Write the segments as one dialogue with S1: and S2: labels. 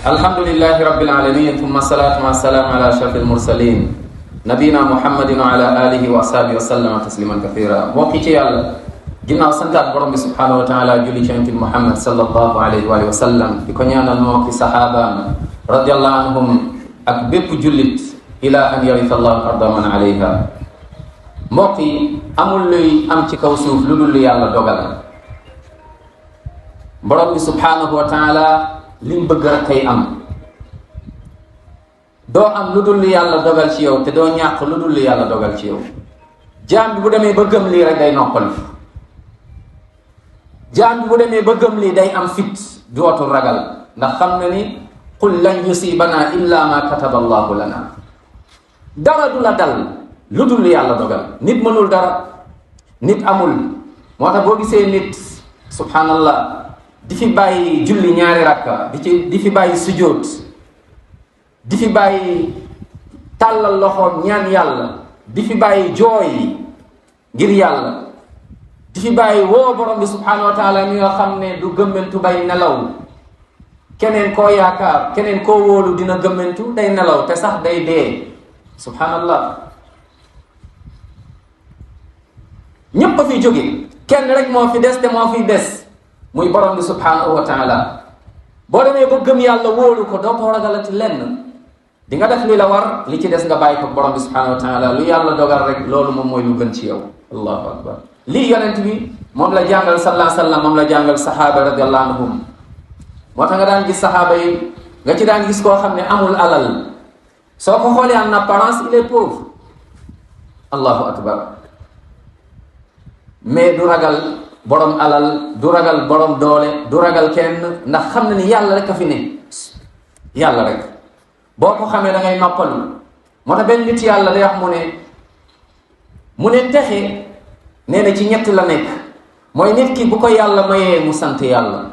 S1: alhamdulillahi rabbil alamin thumma salatu wa salam ala ashrafil mursalin nabina muhammadin wa ala alihi wa ashabihi wa sallama tasliman kathira. mbokk ci yàlla ginnaaw santaat borom bi subhanahu wa taala julli ci yonent muhammad sallallahu alayhi wa sallam di ko ñaanal moo ki sahabaam radiyallahu anhum ak bépp jullit ila an yaritha allahu arda man alayha. mbokk yi amul luy am ci kaw suuf lu dul yàlla dogal. borom bi subhanahu wa taala liñ bëgg rek kay am. doo am lu dul yàlla dogal ci yow te doo ñàkk lu dul yàlla dogal ci yow. jaam bi bu demee ba gëm lii rek day noppal. jaam bi bu demee ba gëm lii day am fit dootul ragal ndax xam na ni qul lan yusibana illa ma kataba allahu lana. dara du la dal lu dul yàlla dogal. nit mënul dara, nit amul. moo tax boo gisee nit subhanallah di fi bàyyi julli ñaari rakka di fi bàyyi sujjóot, di fi bàyyi tàllal loxoom ñaan yàlla, di fi bàyyi jooy ngir yàlla, di fi bàyyi woo borom bi subhanahu wa taala mi nga xam ne du gëmmentu bay nelaw. keneen koo yaakaar, keneen koo wóolu dina gëmmentu day nelaw te sax day dee. subhanallah. ñépp a fi jóge, kenn rek moo fi des te moo fi des muy borom bi subhanahu wa taala. boo demee ba gëm yàlla wóolu ko doo ko ragalati lenn. di nga def li la war, li ci des nga bàyyi ko borom bi subhanahu wa taala. lu yàlla dogal rek loolu moom mooy lu gën ci yow. allahu akbar. lii yonent bi moom la jàngal sallallahu alayhi wa sallam, moom la jàngal sahaaba radiyallahu anhum. moo tax nga daan gis sahaaba yi, nga ci daan gis koo xam ne amul alal, soo ko xoolee en apparence il est pauvre. allahu akbar. mais du ragal borom alal, du ragal borom doole, du ragal kenn, ndax xam na ni yàlla rek a fi ne. yàlla rek boo ko xamee da ngay noppalu. moo tax benn nit yàlla day wax mu ne texe nee na ci ñett la nekk. mooy nit ki bu ko yàlla mayee mu sant yàlla,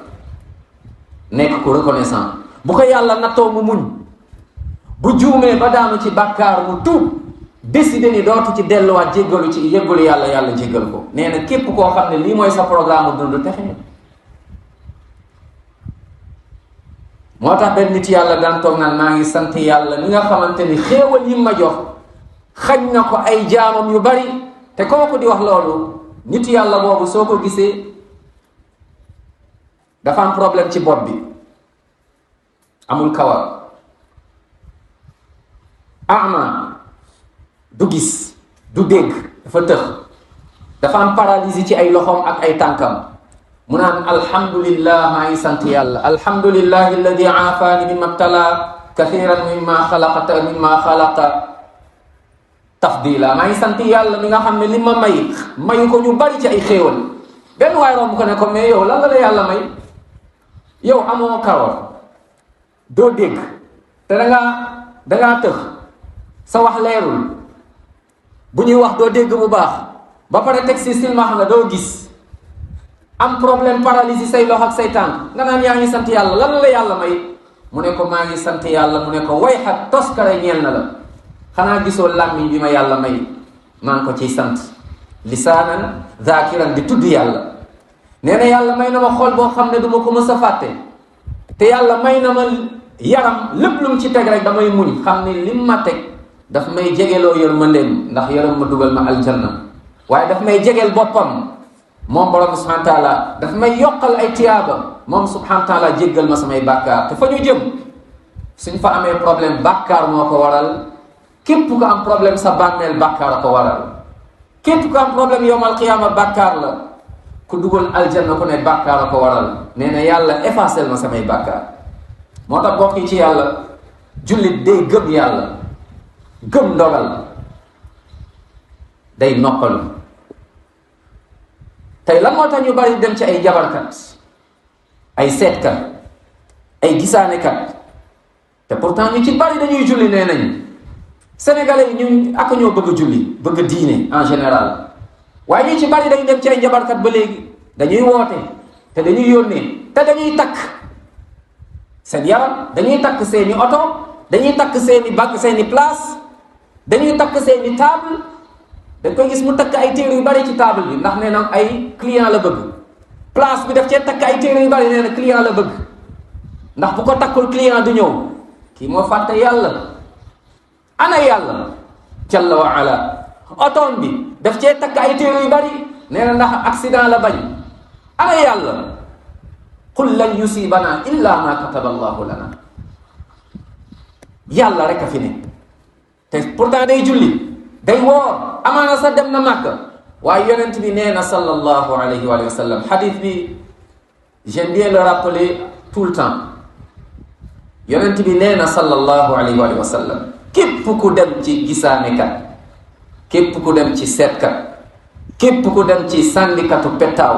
S1: nekk ku reconnaissant. bu ko yàlla nattoo mu muñ. bu juumee ba daanu ci bàkkaar mu tuub, décidé ni dootu ci delluwaat jéggalu ci yéggalu yàlla, yàlla jéggal ko. nee na képp koo xam ne lii mooy sa programme dund texe. moo tax benn nit yàlla daan toog naan maa ngi sant yàlla mi nga xamante ni xéewal yi ma jox xañ na ko ay jaamam yu bari. te kooku di wax loolu, nit yàlla boobu soo ko gisee dafa am problème ci bopp bi, amul kawar, ama, du gis, du dégg, dafa tëx, dafa am paralysie ci ay loxoom ak ay tànkam. mu naan alhamdulillah, maa ngi sant yàlla, alhamdulillahi alladi aafani mimma btala kathiran mimma xalaqa tafdila. maa ngi sant yàlla mi nga xam ne li ma mayu ko ñu bari ci ay xéewal. benn waay romb ko ne ko mais yow lan la yàlla may? yow amoo kawar, doo dégg, te dangaa tëx, sa wax leerul, bu ñuy wax doo dégg bu baax, ba pare teg si silmax nga doo gis, am problème paralysie say loxo ak say tànk, nga naan yaa ngi sant yàlla. lan la yàlla may? mu ne ko maa ngi sant yàlla. mu ne ko way xat toskare ñeel na la, xanaa gisoo làmmiñ bi ma yàlla may, maa ngi ko ciy sant. lisaanan zakiran di tudd yàlla. nee na yàlla may na ma xol boo xam ne du ma ko mës a fàtte. te yàlla may na ma yaram, lépp lu mu ci teg rek damay muñ, xam ne lim ma teg daf may jegeloo yërmandeem, ndax yërëm ma dugal ma aljanna. waaye daf may jegeel boppam moom borom subhanahu wa taala, daf may yokkal ay tiyaaba moom subhanahu wa taala, jéggal ma samay bàkkaar. te fa ñu jëm suñ fa amee problème bàkkaar moo ko waral. képp ku am problème sa bàmmeel bàkkaar a ko waral. képp ku am problème yowmal qiyaama bàkkaar la. ku dugal aljanna ku ne bàkkaar a ko waral. nee na yàlla effacel ma samay bàkkaar. moo tax bokk ci yàlla, jullit day gëm yàlla, gëm ndogal, day noppalu. tey lan moo tax ñu bari dem ci ay jabarkat, ay seetkat, ay gisaanekat, te pourtant ñu ci bari dañuy julli. nee nañ sénégalais yi ñu ak ñoo bëgg julli, bëgg diine en général, waaye ñu ci bari dañu dem ci ay jabarkat ba léegi. dañuy woote te dañuy yónnee te dañuy takk seen yaram, dañuy takk seeni oto, dañuy takk seeni bag, seeni place, dañuy takk seeni table. dañ koy gis mu takk ay téere yu bari ci table bi, ndax nee na ay client la bëgg. place bi daf cee takk ay téere yu bari, nee na client la bëgg. ndax bu ko takkul client du ñëw. kii moo fàtte yàlla. ana yàlla jalla wa ala. otoom bi daf cee takk ay téere yu bari nee na ndax accident la bañ. ana yàlla. qul lan yusibana illa ma kataba allahu lana. yàlla rek a fi ne te pourtant day julli day woor amaana sax dem na Makka waaye yonent bi nee na sallallahu alayhi wa sallam hadith bi j'aime bien le rappeler tout le temps. yonent bi nee na sallallahu alayhi wa sallam képp ku dem ci gisaanekat képp ku dem ci seetkat képp ku dem ci sànnikatu pettaaw